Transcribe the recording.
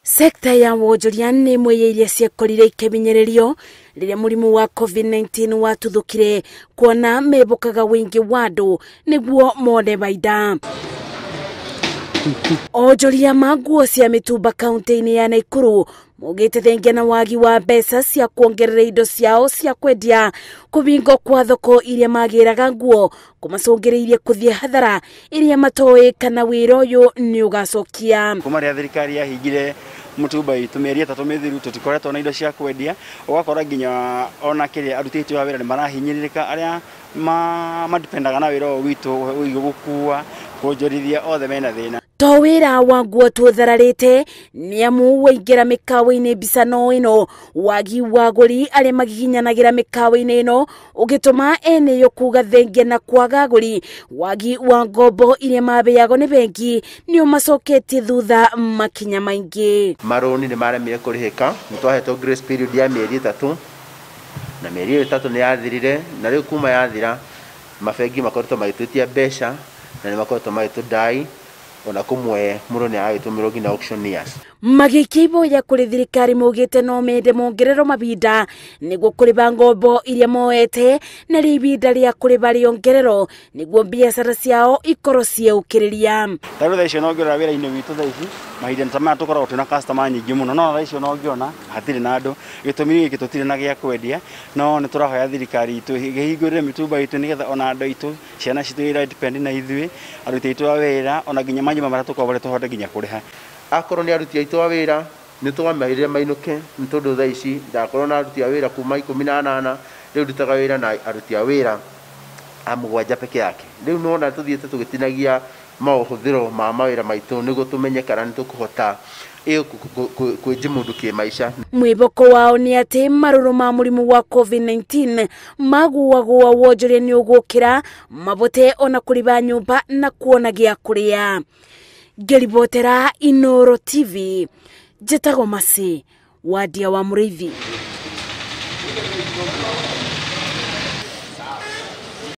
Sekta ya wonjoria nĩ ĩmwe ya iria ciakorire ikĩmenyererio rĩrĩa mũrimũ wa COVID-19 watuthũkire, kuona mebũkaga wĩingĩ wa andũ nĩguo mone baida. Onjoria ma nguo cia mĩtumba kaunti-inĩ ya Nakuru maugĩte thengia na wagi wa mbeca cia kuongerera indo ciao cia kwendia, kũbingwo kwa thoko iria magĩraga nguo kũmacũngĩrĩirie kũthiĩ hathara iria matoĩ kana wĩra ũyũ nĩ ũgacokia. Kuma rĩrĩa thirikari yahingire mũtumba witũ mĩeri 3 mĩthiru, tũtikoretwo na indo cia kwendia, ũgakora nginya ona kĩrĩa aruti aitũ a wĩra nĩ marahinyĩrĩrĩka, arĩa madipendaga na wĩra ũyũ witũ gũkua, kuonjorithia, othe mena thĩna. To wĩra wa nguo tũthararĩte nĩ amu waingĩra mĩkawa-inĩ mbica no ĩno, wagi wa agũri arĩa magiginyanagĩra mĩkawa-inĩ ĩno ũgĩtũma ene yo kuga thengia na kwaga agũri, wagi wa ngombo iria mabeagwo nĩ bengi nĩ ũmacoketie thutha makinya maingĩ. Marũni nĩ maremire kũrĩhĩka, nĩ twahetwo grace period ya mĩeri 3 na mĩeri ĩyo 3 nĩ yathirire, na rĩu kuma yathira mabengi makoretwo magĩtwĩtia mbeca na nĩ makoretwo magĩtũdai ona kũmwe mũndũ nĩ aragĩtũmĩrwo nginya auctioneers. Magĩikia ihoya kũrĩ thirikari maugĩte no mende mongererwo mahinda nĩguo kũrĩha ngombo iria moete, na rĩ ihinda rĩa kũrĩha rĩongererwo nĩguo biacara ciao ikorwo ciĩũkĩrĩria. Ta rĩu thaa icio no ngĩrora wĩra-inĩ witũ thaa ici, mahinda ta maya tũkoragwo twĩna customer nyingĩ mũno, no thaa icio no ngĩona hatirĩ na andũ, gĩtũmi gĩkĩ tũtirĩ na gĩa kwendia, no nĩ tũrahoya thirikari itũ ĩhingũrĩre mĩtumba itũ nĩgetha ona andũ aitũ, ciana citũ iria depend na ithuĩ, aruti aitũ a wĩra, ona nginya manyũmba marĩa tũkombore tũhote nginya kũrĩha. Akorwo nĩ aruti aitũ a wĩra nĩ twamerire mainũke, nĩ tondũ thaa ici ndakorwo na aruti a wĩra kuma 18, rĩu ndutaga wĩra na aruti a wĩra a 7 peke yake. Rĩu nĩwona tũthiĩte tũgĩtinagia maũhũthĩro ma mawĩra maitũ nĩguo tũmenye kana nĩ tũkũhota kwĩji mũndũ kĩmaica. Mwĩhoko wao nĩ atĩ marũrũ ma mũrimũ wa COVID-19 maguagwo wonjoria nĩ ũgũkĩra mabote ona kũrĩha nyũmba na kuona gĩa kũrĩa. Ngĩribotera Inooro TV, njĩtagwo Mercy Wadia wa Mũrĩithi.